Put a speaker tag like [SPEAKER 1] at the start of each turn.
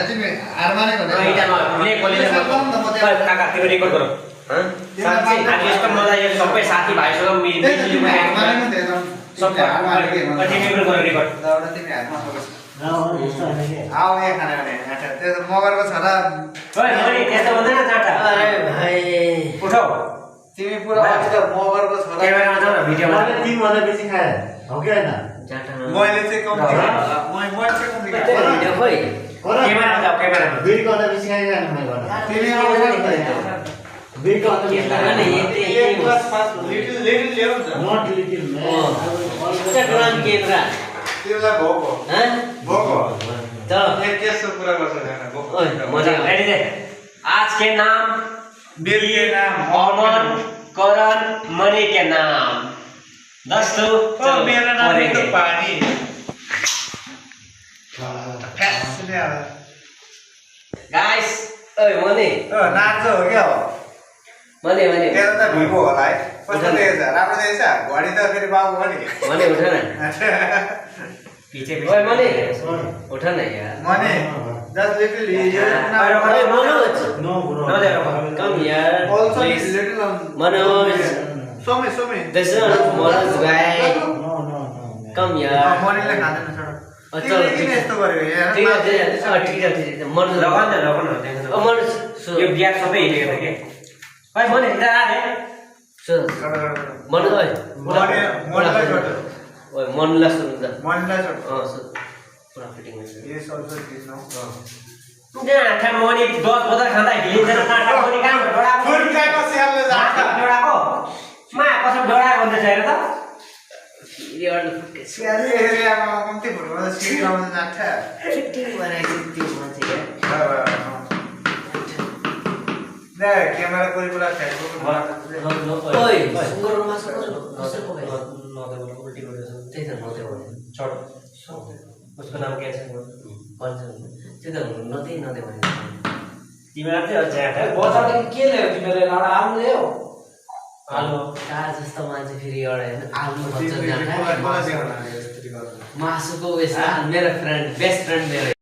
[SPEAKER 1] तिमी हारमाने भने
[SPEAKER 2] काका तिमी रेकर्ड गर साँच्चै आज यस्तो मजा यो सबै साथीभाइसँग मिलिजुली सबै तिमी रेकर्ड रेकर्ड
[SPEAKER 1] तिमी हारमा आओ यहाँ खाना भने त्यो मगरको छोरा
[SPEAKER 2] ओइ मनी त्यस्तो भन्दैन जाटा अरे भाइ उठाउ
[SPEAKER 1] तिमी पुरा मगरको छोरा
[SPEAKER 2] क्यामेरामा जाऊ न भिडियोमा
[SPEAKER 3] तिमी भन्दा बेसी खाए हो कि हैन
[SPEAKER 1] मैले चाहिँ कम्ती मैले चाहिँ कम्ती
[SPEAKER 2] भिडियो खोइ क्यामेरामा जाऊ क्यामेरामा
[SPEAKER 3] बिल गर्दा बेसी खाए हैन मैले गर्दा
[SPEAKER 1] तिमी
[SPEAKER 3] बिल गर्दा बेसी खाए
[SPEAKER 2] अनि
[SPEAKER 1] एक ग्लास फास्ट लिटिल ल्याउ न
[SPEAKER 3] नट लिटिल
[SPEAKER 2] इंस्टाग्राम क्यामेरा
[SPEAKER 1] तिमीलाई भोको
[SPEAKER 2] ह
[SPEAKER 1] भोको
[SPEAKER 2] चलो
[SPEAKER 1] एक केसो पूरा गर्छ हैन भोको
[SPEAKER 2] ओइ मजा रेडी दे आज के नाम
[SPEAKER 1] बेल के नाम
[SPEAKER 2] अमन करण मनी के नाम दोस्तों
[SPEAKER 1] ओ मेरा नाम तो पानी फैसले
[SPEAKER 2] गाइस ओइ मनी
[SPEAKER 1] नाच हो क्या हो
[SPEAKER 2] मनी
[SPEAKER 1] तेरो त भिभो होला है कस्तो देखेछ राम्रो देखेछ घडी त फेरि बाबु हो नि
[SPEAKER 2] मनी उठ न पीछे ओइ मनी उठ न यार
[SPEAKER 1] मनी जस्ट लिटिल
[SPEAKER 2] ओइ Manoj
[SPEAKER 3] no bro
[SPEAKER 2] no there come यार
[SPEAKER 1] also little
[SPEAKER 2] Manoj
[SPEAKER 1] some
[SPEAKER 2] this is Manoj भाइ
[SPEAKER 3] नो
[SPEAKER 2] कम यार
[SPEAKER 1] मनीले खाँदैन छोड
[SPEAKER 2] चल
[SPEAKER 1] किन यस्तो गर्यो यार
[SPEAKER 2] ठीक है मनोज लगाउन ओ मनोज यो ग्याप सबै हिलेको थियो के ओइ मनी इधर आ रे सो मनोज ओइ
[SPEAKER 1] मनीलाई छोड
[SPEAKER 2] ओइ मनलाई सुन त
[SPEAKER 1] मनीलाई छोड
[SPEAKER 2] सो पुरा फिटिङ हुन्छ
[SPEAKER 1] ये also this no
[SPEAKER 2] त्यहाँ आँखा मनी 10 बजा खाँदा हिलिँदैन आँखा मनी काम डोडा
[SPEAKER 1] फुल काको स्यालले जान्छ
[SPEAKER 2] डोडाको मा कसम डोडा भन्दैछ हेर त
[SPEAKER 1] स्याले एरियामा कम्ती फुटबल सिटी लाउन जान्छ
[SPEAKER 2] फिटिङ बनाएको त्यो मान्छे के
[SPEAKER 1] ले क्यामेरा कोही कुरा खेल्नु
[SPEAKER 2] ओइ सुँगुरको मासु कसरी पकायो नदेऊ उल्टी गरेछ त्यही त नदेऊ छोड उसको नाम के छ भन्छ त्यो त नदेऊ भने तिमीलाई चाहिँ ज्यादा
[SPEAKER 4] बजारदेखि के ल्यायो तिमीले एउटा आलु ल्यायो
[SPEAKER 2] आलु कार जस्तो मान्छे फेरि एउटा हैन आलु भन्छ
[SPEAKER 1] मलाई
[SPEAKER 2] मासुको उयस मेरो फ्रेन्ड बेस्ट फ्रेन्ड मेरो